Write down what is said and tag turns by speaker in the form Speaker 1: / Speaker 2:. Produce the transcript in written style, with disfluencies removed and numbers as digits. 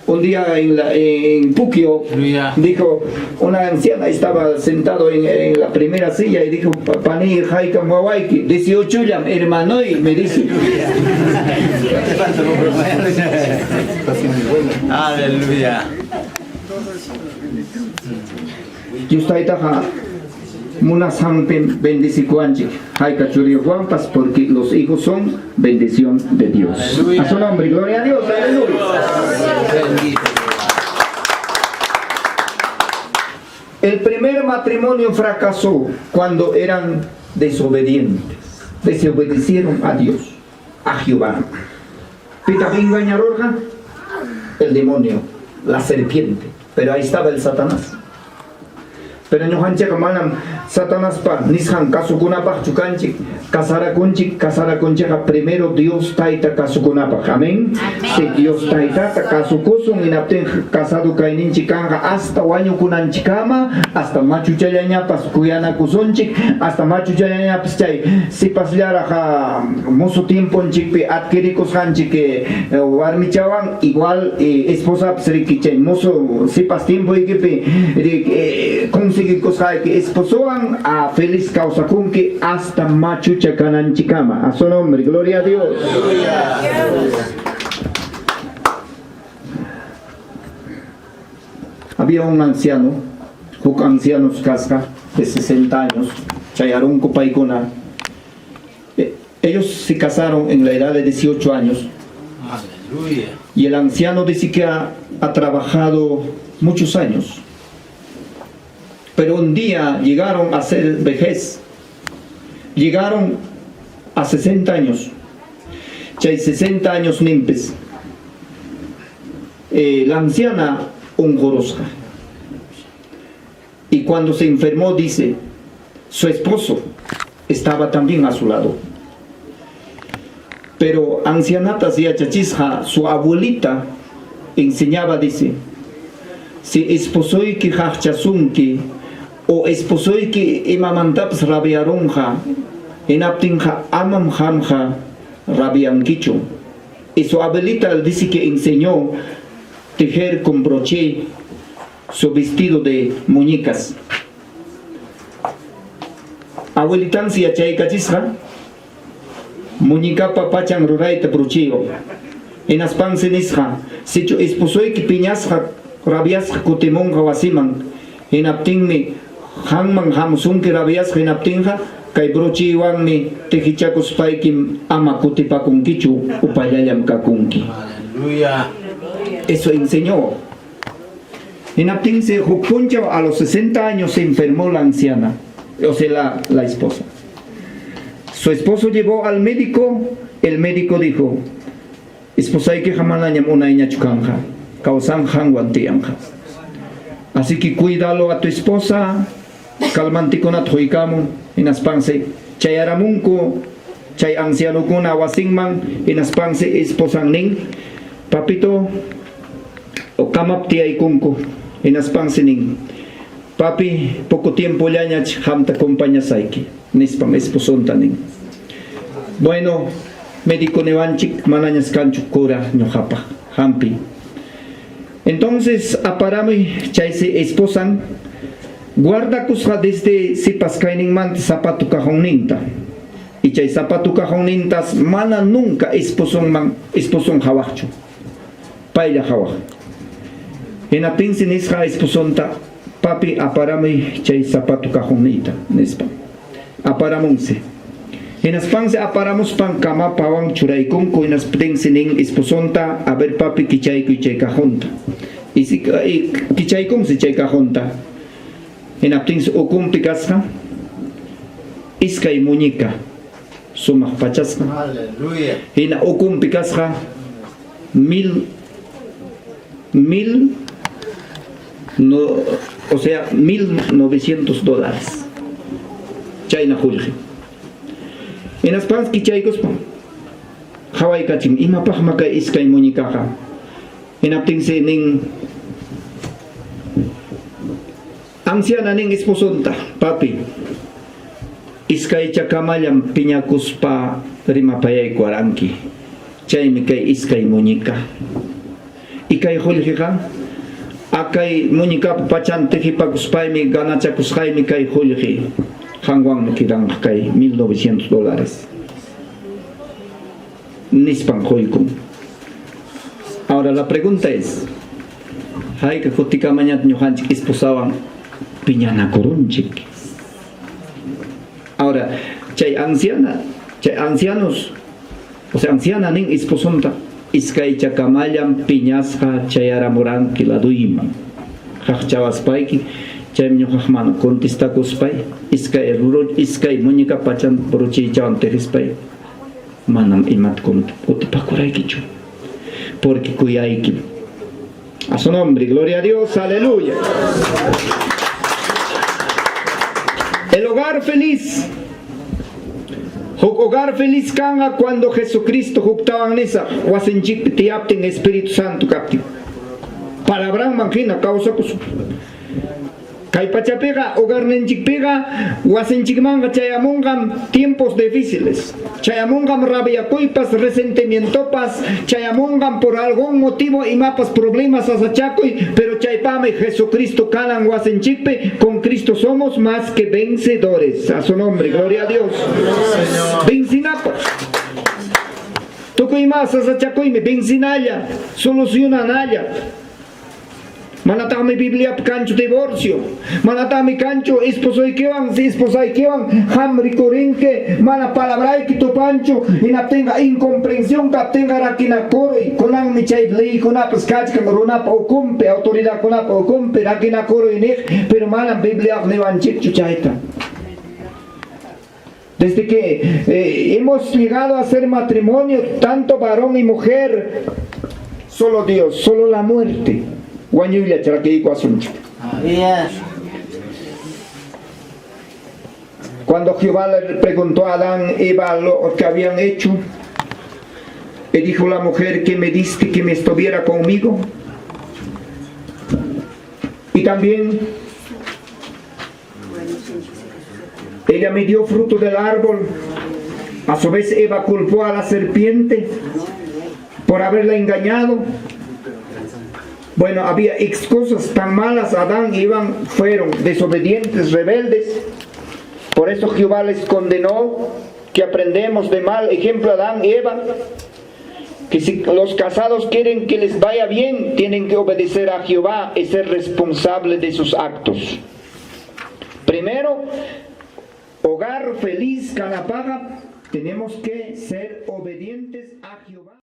Speaker 1: Un día en, la, en Puquio, dijo, una anciana estaba sentado en, en la primera silla y dijo, pani haykam wawayki, 18 llam hermanoy, me dice.
Speaker 2: Aleluya.
Speaker 1: Dios taytaqa munasqanpim bendecikuwanchik hayka churiyuqwanpas porque los hijos son bendición de Dios.
Speaker 2: Aleluya.
Speaker 1: A su nombre, gloria a Dios, aleluya.
Speaker 2: Bendito.
Speaker 1: El primer matrimonio fracasó cuando eran desobedientes. Desobedecieron a Dios, a Jehová. Pitaq engañarurqa? El demonio, la serpiente. Pero ahí estaba el Satanás. Pero ñuqanchikqa manam Satanaspa nisqan kasukunapaqchu kanchik, casarakunchik, casarakunchikqa primero Dios Tayta kasukunapaq. Amén. Si Dios Taytata kasukusun hinaptinqa casado kayninchik kanqa hasta wañukunanchikkama, hasta machuchallañapas kuyanakusunchik, hasta machuchallañapas chay sipasllaraq musu tiemponchikpi adquirikusqanchik warmichawan igual esposapas riki chay musu sipas tiempoykipi conseguikusqayki esposowan a feliz kawsakunki hasta machucha kananchikkama. A su nombre, gloria a Dios. Había un anciano, huk ancianos kasqa de 60 años, chayarunku paykuna. Ellos se casaron en la edad de 18 años.
Speaker 2: Aleluya.
Speaker 1: Y el anciano dice que ha, ha trabajado muchos años. Pero un día llegaron a ser vejez. Llegaron a 60 años. Chay 60 años nimpis. La anciana unqurusqa. Y cuando se enfermó, dice, su esposo estaba también a su lado. Pero ancianatas yachachisqa, su abuelita enseñaba, dice, si esposoyki qaqchasunki o esposoyki imamantapas rabiarunqa, hinaptinqa amam qamqa rabiankichu. Y su abuelita dice que enseñó tejer con broché su vestido de muñecas. Abuelitansi yachaykachisqa muñecapa pachan rurayta brocheywan. Hinaspansi nisqa, sichu esposoyki piñasqa rabiasqa kutimunqa wasiman, hinaptinmi qamman hamusunki rabiasqa hinaptinqa kay brocheywanmi tejichakuspaykim ama kutipakunkichu upallallam kakunki.
Speaker 2: Aleluya.
Speaker 1: Eso enseñó. Hinaptinsi huk punchaw a los 60 años se enfermó la anciana, o sea, la, la esposa. Su esposo llevó al médico, el médico dijo, esposaykiqa manañam unayñachu kanqa, kawsanqa qanwan tiyanqa. Así que cuídalo a tu esposa, calmantikunata quykamun, hinaspansi chayaramunku chay ancianokuna wasinman, hinaspansi esposan nin, papito, o kamap tiyaykunku, hinaspansi nin, papi, poco tiempollañach qamta compañasayki, nispan esposonta nin. Bueno, médico niwanchik manañas kanchu cura ñuqapaq, hampi. Entonces aparamuy chaysi esposan guardakusqa desde sipas kayninmanta zapato cajonninta. Y chay zapato cajonnintas mana nunca esposonman esposon qhawaqchu. Paylla qhawaq. Hinaptinsi nisqa esposonta, papi aparamuy chay zapato cajonniyta, nispa. Aparamunsi. Hinaspansi aparamuspan kamapawan churaykunku hinasptinsi nin esposonta, a ver papi kichaykuy chay cajonta. Y si, y kichaykunsi chay cajonta. Hinaptinsi ukunpi kasqa iskay muñeca sumaq pachasqa.
Speaker 2: Aleluya.
Speaker 1: Hina ukunpi kasqa mil mil no, o sea, 1900 dólares. Chayna qullqi. Hinaspansi kichaykuspa qhawaykachin imapaqma kay iskay muñecaqa. Hinaptinsi nin anciana nin esposonta, papi, iskaychakamallam piñakuspa rimapayaykuwaranki, chaymi kay iskay muñeca. Y Y kay qullqiqa akay muñikapa pachan tiqipakuspaymi ganachakusqaymi kay qullqi qanwanmi quedanqa kay 1900 dólares nispan quykun. Ahora la pregunta es, hayka kutikamañat ñuqanchik esposawan piñanakurunchik? Ahora, chay anciana, chay ancianos, o sea, anciana nin esposonta, iskaychakamallam piñasqa chayaramuranki laduyman. Qaqchawaspayki, chaymi ñuqaq mana contestakuspay, iskay ruru, iskay muñeca pachan brochiychawan tejispay, manam imata kutipakuraykichu, porque kuyaykim. A su nombre, gloria a Dios, aleluya. El hogar feliz. Huk hogar feliz kanqa cuando Jesucristo huktawan nisa wasinchikpi tiyaptin Espíritu Santo kaptin. Palabranman hina kawsakusun. Kay pachapiqa hogarninchikpiqa wasinchikmanqa chayamunqam tiempos difíciles. Chayamunqam rabiakuypas, resentimientopas, chayamunqam por algún motivo imapas problemas sasachakuy, pero chaypaqmi Jesucristo kanan wasinchikpi, con Cristo somos más que vencedores. A su nombre, gloria a Dios. Vencinapaq. Tukuy ima sasachakuymi vencinalla, solucionanalla. Manataqmi Bibliapi kanchu divorcio. Manataqmi kanchu esposoykiwan, esposaykiwan qam rikurinki, mana palabrayki tupanchu, hinaptinqa incomprensión kaptinqa rakinakuruy. Kunanmi chay leykunapas kachkan runapa ukunpi, autoridadkunapa ukunpi rakinakuruy niq, pero manam Bibliaqa niwanchikchu chayta. Desde que hemos llegado a ser matrimonio, tanto varón y mujer, solo Dios, solo la muerte. Wañuylla rakiykuwasunchik. Cuando Jehová le preguntó a Adán, Eva, lo que habían hecho, y dijo la mujer que me diste que me estuviera conmigo. Y también ella me dio fruto del árbol. A su vez Eva culpó a la serpiente por haberla engañado. Bueno, había excusas tan malas. Adán y Eva fueron desobedientes, rebeldes. Por eso Jehová les condenó, que aprendemos de mal ejemplo Adán y Eva, que si los casados quieren que les vaya bien, tienen que obedecer a Jehová y ser responsables de sus actos. Primero, hogar feliz, kanapaqqa, tenemos que ser obedientes a Jehová.